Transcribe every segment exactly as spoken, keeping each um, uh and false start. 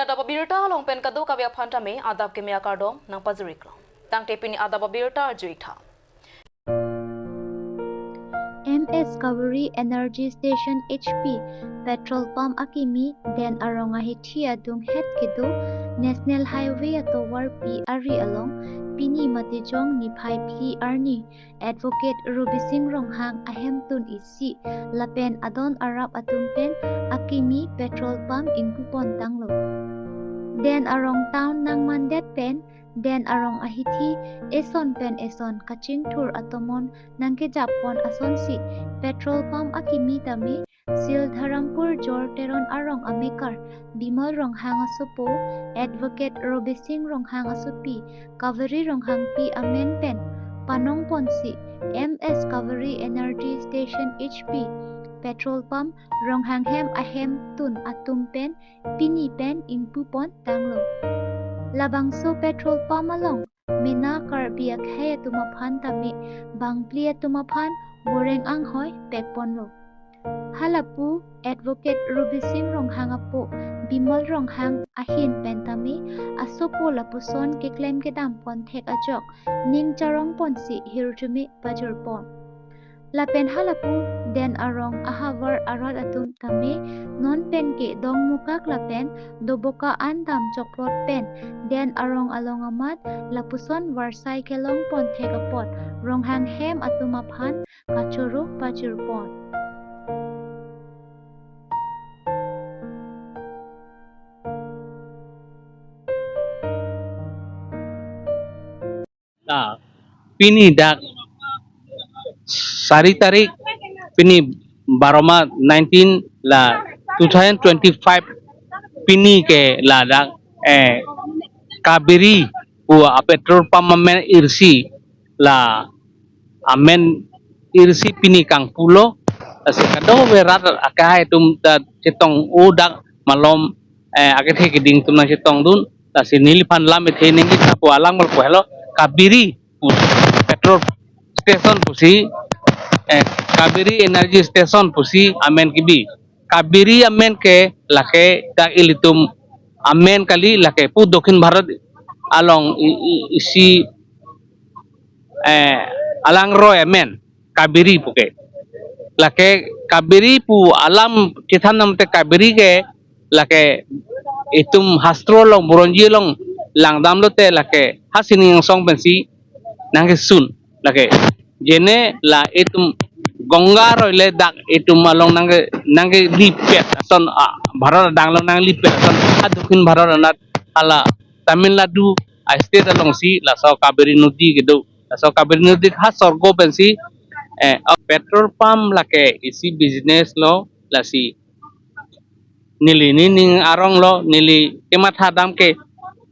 Adap abirta along pen kadokave aphan tame adap keme akardom nangpajir-iklo. Tangte pini adap abirta arju-ik tha. M S Kaveri Energy Station H P petrol pump akimi Den Arong ahithi adunghet kedo National Highway atovarpi ari along pini Matijong niphai phli arni Advocate Robising Ronghang ahemtun isi lapen adon arap atum pen akimi petrol pump ingpupon tanglo. Den Arong town nangmandet pen Den Arong ahithi eson pen eson kachingthur atomon nangkejapon asonsi petrol pump akimi tame Sildharampur Jor Teron arong amekar Bimal Ronghang asopo, Advocate Robising Ronghang asopi, Kaveri Ronghangpi amen pen panongponsi M S Kaveri Energy Station H P petrol pump Ronghang hem ahemtun atum pen pini pen ingpupon tanglo. Labangso petrol pump along mena Karbi akhei atum aphan tame bangphli atum aphan voreng anghoi pekponlo. Halapu Advocate Robising Ronghang apo Bimal Ronghang ahin pen tame asopo lapuson keklem kedampon thek ajok ning charongponsi hirjume pajirpon. Lapen halapu Den Arong ahavar arat atum tame non pen ke Dongmukak lapen Doboka an dam chokprot pen Den Arong along amat lapuson varsai kelongpon thek apot Ronghang hem atum aphan kachoro pajirpon. Ah, pini dak sari tarik, pini baro ma nineteen la two thousand twenty-five, pini ke ladak eh Kaveri pu a petrol pump amen irsi la amen irsi pini kangpulo, lasi kadokave rat akhei atum ta chetong-o dak malom eh akethe keding atum nangchetongdun, lasi neliphan lam ethe ningje tha pu alang mal pu helo Kaveri pu petrol station pusi eh Kaveri Energy Station pusi amen kebi. Kaveri amen ke lake dak ilitum amen kali, lake pu Dokhin Bharat along i- i- isi eh alangroi amen Kaveri puke. Lake Kaveri pu alam chethan namte Kaveri ke lake itum hastro along buronji along langdamlote lake ha sining angsong pensi nangkesun lake. Jene la itum Ganga aroi le dak itum along nangke nangkelipet ason, ah, Bharat adang along nanglipet ason, ah, Dokhin Bharat anat hala Tamil Nadu a state alongsi laso Kaveri Nodi kedo. Laso Kaveri Nodi ha sorgo pensi eh a petrol pump lake isi business lo, lasi neli nening arong lo, neli kematha dam ke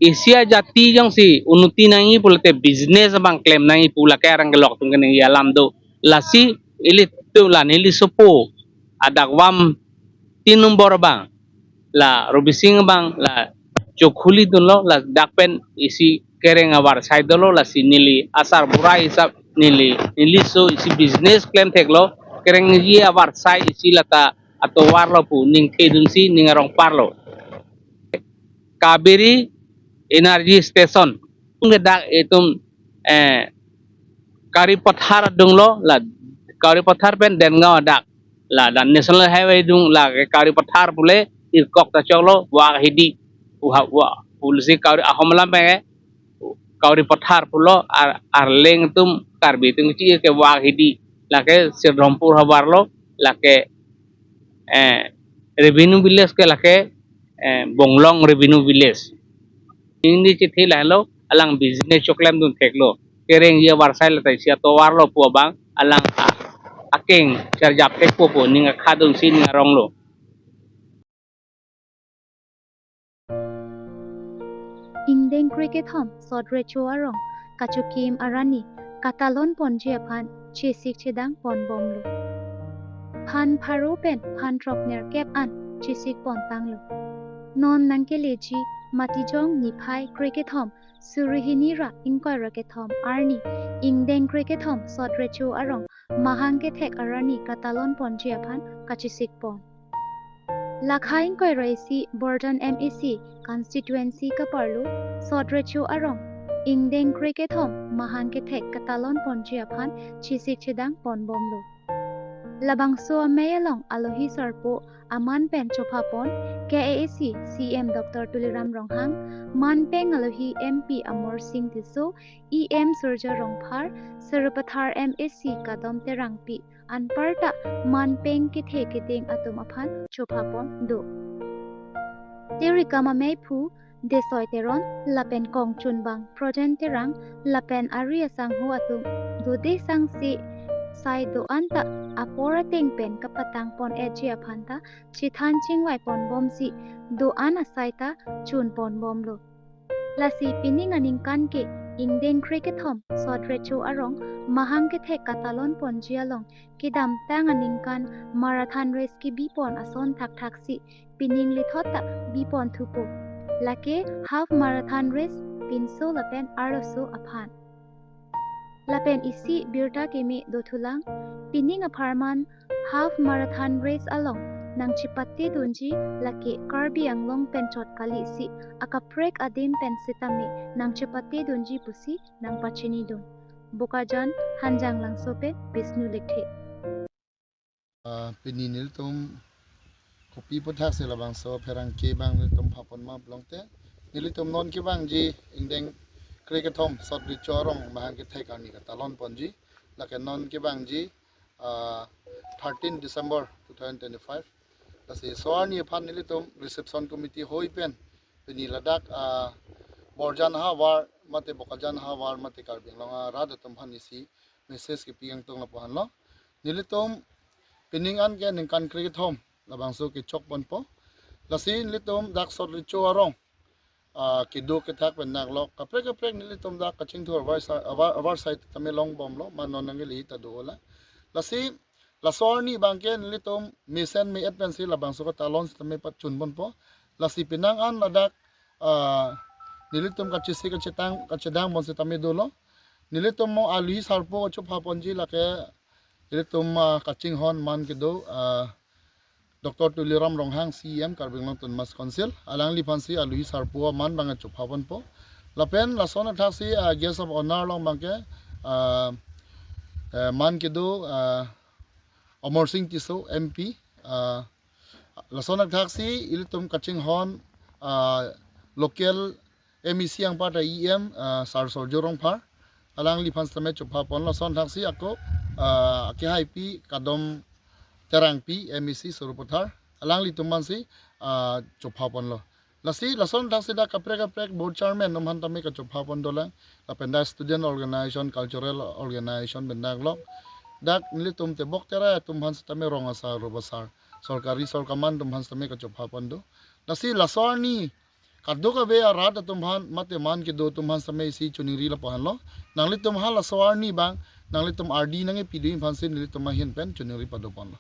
isi ajati jongsi unnoti nangji pulote business abang klem nangji pu lake arang kelok atum keningje alam do. Lasi ilitum la neli sopo adak vam tin nombor abang la Robising abang la chokhuli dunlo, ladak pen isi kereng avarsai dolo, lasi neli asar burai hisap neli neli so isi business klem theklo, kerengji avarsai isi lata atovarlo pu ningthedunsi ning arong parlo. Kaveri Energy Station. Dak itum eh Kari Pathar adunglo, la Kari Pathar pen Dengaon adak. La dan National Highway adung la Kari Pathar pule irkok ta choklo, wak hidi. Uha wa pulisi Kari ahom lam pen eh Kari Pathar pulo, ar arleng atum Karbi atum chi ke wak hidi. Lake Sildharampur havarlo, lake eh revenue village ke lake eh Bonglong revenue village. Ingni chithi lahelo, alang business choklem dun theklo. Kerengji avarsai lata isi atovarlo pu abang alang a- akeng charjap thekpo pu ning akhadunsi ning aronglo. Ingdeng krekethom sot recho arong kachokim arani katalon ponji aphan chesik chedang ponbomlo. Phan pharo pen phan throk nerkep an chesik pontanglo. Non nangkeleji Matijong niphai krekethom suri hini ra ingkoi ra kethom arni ingdeng krekethom sot recho arong mahang kethek arani katalon ponji aphan kachesik pon. Lakha ingkoi ra isi Borjan M A C constituency kaparlo Sot Recho arong ingdeng krekethom mahang kethek katalon ponji aphan chisik chedang ponbomlo. Labangso amei along alohi sarpo aman pen chophapon K A A C C E M Doctor Tuliram Ronghang, manpeng alohi M P Amarsing Tisso, E M Surjya Rongphar, Sarupathar M A C Kadom Terangpi, anparta manpeng kethe keding atum aphan chophapon do. Tirikam ameiphu Desoi Teron lapen kongchunbang Projen Terang lapen ari asangho atum dode sangse sai do-an ta apor ateng pen kapatang pon-etji aphan ta chethan chingvai ponbomsi do-an asai ta chun ponbomlo. Lasi pining aningkan ke ingdeng krekethom Sot Recho arong mahang kethek katalon ponji along kedamtang aningkan marathon race kebi pon ason thakthaksi pining lethot ta bi pon thupo. Lake half marathon race pinso lapen arloso aphan. Lapen isi birta keme dothulang, pining apharman half marathon race along nangchepate dunji lake Karbi Anglong pen chot kalisi akaprek adim pen sitame nangchepate dunji pusi nangpachini dun. Bokajan, Hanjanglangso pen Bishnu Lekthe. Ah, pini nelitum kopi aputhaksi labangso pherangke abang nelitum phapon ma pulote, nelitum non kevangji ingdeng krekethom Sot Recho arong mahang kethek arni katalon ponji, lake non kevangji, ah, thirteen December two thousand twenty-five. Lasi laso arni aphan nelitum reception committee hoi pen pini ladak, ah, Borjan havar mate Bokajan havar mate Karbi Anglong arat atum aphan isi message kepi kangtung lapu-anlo. Nelitum pining an ke ningkan krekethom labangso kechok ponpo. Lasi nelitum dak Sot Recho arong, ah, kedo kethak pen naklok kaprek kaprek nelitum dak kachingthur avar sai, avar, avar sai tame longbomlo, ma non nangkele ta do-ola. Lasi laso arni abang ke nelitum mesen me-et pensi labangso katalon sitame pachun ponpo. Lasi penang an ladak, ah, nelitum kachisi kachedang kachedang pon sitame dolo. Nelitum mo alohi sarpo chopha ponji lake nelitum, ah, kachinghon man kedo, ah, Doctor Tuliram Ronghang, C E M Karbi Anglong Autonomous Council, alangliphansi alohi sarpo aman abang chopha ponpo. Lapen lason athaksi, ah, guest of honor along abang ke, ah, eh, man kedo, ah, Amarsing Tisso M P, ah, lason athaksi ilitum kachinghon, ah, local M A C anparta E M, ah, Sar Surjya Rongphar, alangliphan sitame chopha ponlo. Lason athaksi ako, ah, akehaipi Kadom Terangpi, M A C Sarupathar, alanglitum aphansi, ah, chopha ponlo. Lasi lason athaksi dak kaprek kaprek board chairman atum aphan tame kachopha pon dolang, lapen dak student organization, cultural organization pen naklok, dak nelitum tebok terai atum aphan sitame rong asar, rup asar, sorkari sorkaman atum aphan sitame kachopha pon do. Lasi laso arni kadokave arat atum aphan mate man kedo atum aphan sitame isi choningri lapu-anlo. Nanglitum ha laso arni abang nanglitum ardi nangkepi dun aphansi nelitum ahin pen choningri pado ponlo.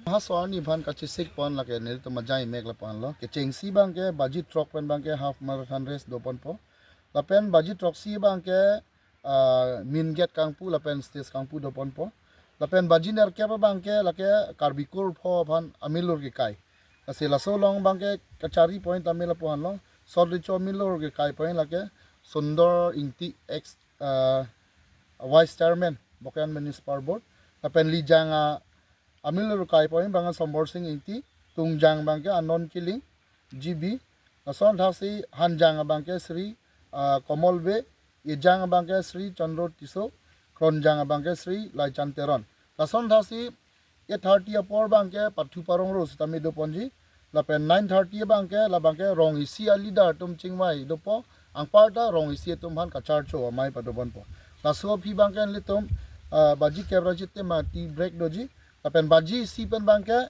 Ha laso arni aphan kachesik pon lake nelitum ajai mek lapu-anlo. Kechengsi abang ke baji throk pen abang ke half marathon race do ponpo. Lapen baji throksi abang ke, ah, main gate kangpu lapen stage kangpu do ponpo. Lapen baji nerkep abang ke lake Karbi Kur pho aphan amilur kekai. Lasi laso along abang ke kachari point tame lapu-anlo. Sot Recho amilur kekai point lake Sundor Ingti, ex, ah, vice chairman Bokajan Municipal Board. Lapen lijang a amilur kekai point abang Sombor Sing Ingti, tungjang abang ke Anon Killing, G B, lason athaksi hanjang abang ke Sri, ah, Komol Bey, ejang abang ke Sri Chandro Tisso, kronjang abang ke Sri Laichan Teron. Lason athaksi eight thirty apor abang ke pathu parong ro sitame do ponji, lapen nine thirty abang ke labang ke rong isi a leader atum chingvai dopo, anparta rong isi atum aphan kacharcho amei pado ponpo. Laso aphi abang ke nelitum, ah, baji kep ra chite ma tea break doji, lapen baji isi pen abang ke,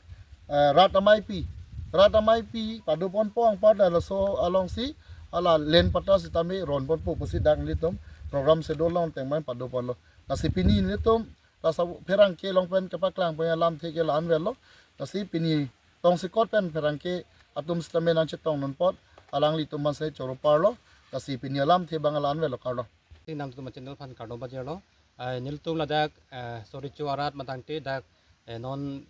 eh, rat ameipi, rat ameipi pado ponpo, anparta laso alongsi ala len pata sitame ron ponpo pusi dak nelitum program schedule along tengmai pado ponlo. Lasi pini nelitum laso pherangke along pen kepaklang pen alamthe ke la-an avelo. Lasi pini tongsekot pen pherangke atum sitame nangchetong non apot alanglitum aphansi choro parlo. Lasi pini alamthe abang la-an avelo, kardom. Nangtum channel aphan kardom pajirlo. Eh, nelitum ladak, eh, Sot Recho arat matangte dak, eh, non,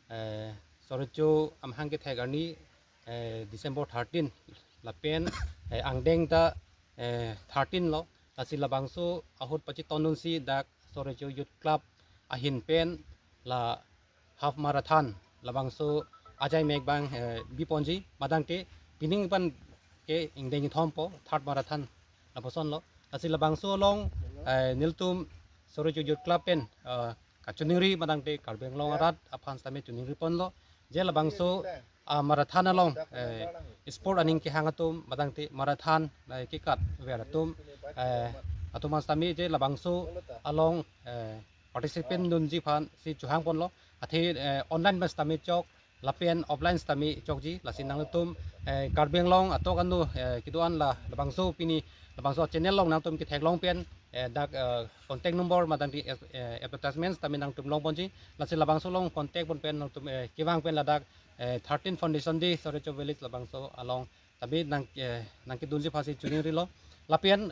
eh, Sot Recho amahang kethek arni eh, December thirteen lapen, eh, angdeng ta, eh, thirteen lo. Lasi labangso ahut pachetondunsi dak Sorecho Youth Club ahin pen la half marathon labangso ajai mek abang, eh, biponji, madang te pining abang ke ingdeng kethom po third marathon lapuson lo. Lasi labangso along, eh, nelitum Sorecho Youth Club pen, eh, kachiningri madang te Karbi Anglong arat aphan sitame chiningri ponlo. Je labangso, ah, marathon along, eh, sport aning kehang atum madang te marathon, eh, kekat ver atum, eh, atum aphan sitame je labangso along, eh, participant dunji aphansi chohang ponlo. Athe, eh, online pen sitame chok lapen offline sitame chokji. Lasi nangtum, eh, Karbi Anglong atok anu, eh, kedo-an la labangso pini labangso channel along nangtum ketheklong pen, eh, dak, eh, contact number madang te, eh, advertisement sitame nangtum longponji. Lasi labangso along contact pon pen nangtum, eh, kevang pen ladak, eh, thirteen Foundation Day Sorecho Village labangso along sitame nang, eh, nangkedunji aphansi chiningrilo. Lapen,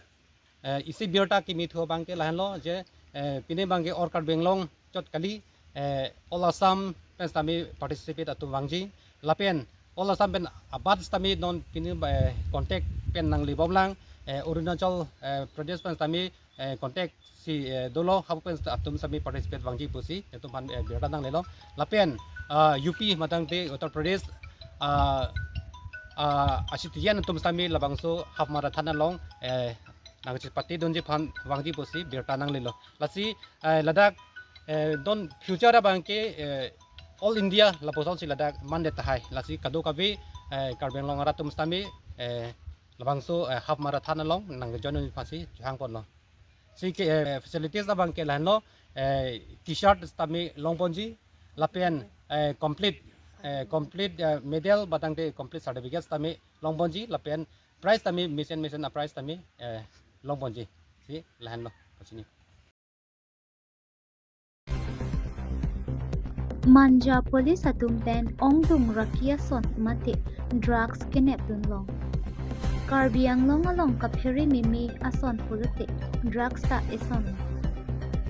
eh, isi birta kimi thu abang ke lahenlo je, eh, pini abang ke All Karbi Anglong chot kali, eh, All Assam pen sitame participate atum vangji. Lapen All Assam pen abat sitame non pini, eh, contact pen nanglebomlang, eh, Arunachal, eh, Pradesh pen sitame, eh, contact si, eh, dolo, hapu pen atum sitame participate vangji pusi nelitum aphan, eh, birta nanglelo. Lapen, ah, U P madang te Uttar Pradesh, ah, ah, a-citizen atum sitame labangso half marathon along, eh, nangchepatedunji aphan vangji pusi birta nanglelo. Lasi, eh, ladak, eh, non future abang ke, eh, All India lapuson si ladak mandet tahai. Lasi kadokave, eh, Karbi Anglong arat atum sitame, eh, labangso, eh, half marathon along nangjoin dunji aphansi chohang ponlo. Si ke, eh, facilities abang ke lahenlo, eh, T-shirt sitame longponji, lapen, eh, complete, eh, complete, eh, medal madang te complete certificate sitame longponji, lapen prize sitame mesen mesen a-prize sitame, eh, longponji. Si lahenlo, kachini. Manja police atum pen ongdung raki ason mate drugs kenep dunlong. Karbi Anglong along kaphere meme ason pulote drugs ta eson.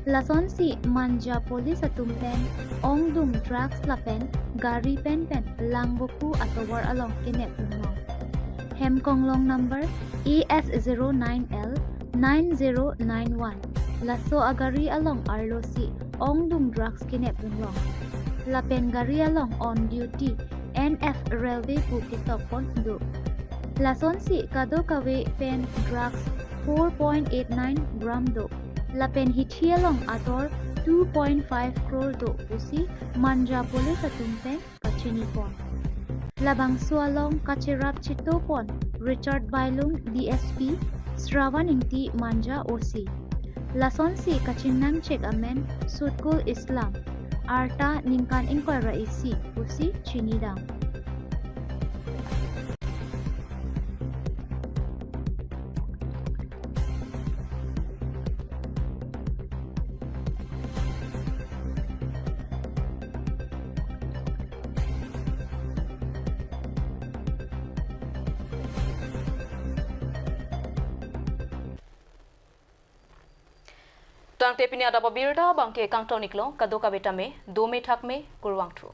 Lasonsi Manja police atum pen ongdung drugs lapen gari pen pen Langvoku atovar along kenep dunlong. Hem konglong number A S zero nine L nine zero nine one. Laso agari along arlosi ongdung drugs kenep dunlong. Lapen gari along on duty N F Railway pu ketok pon do. Lasonsi kadokave pen drugs four point eight nine gram do. Lapen hithi along ator two point five crore do pusi Manja police atum pen kachini pon. Labangso along kacherap chito pon Richard Bailung D S P, Shravan Ingti Manja O C. Lasonsi kachingnang chek amen Sutkul Islam, arta ningkan ingkoi ra isi pusi chinidam. Tangte pini adap abirta abangke kangton iklo, kadokave tame dome thakme, kurvangthu.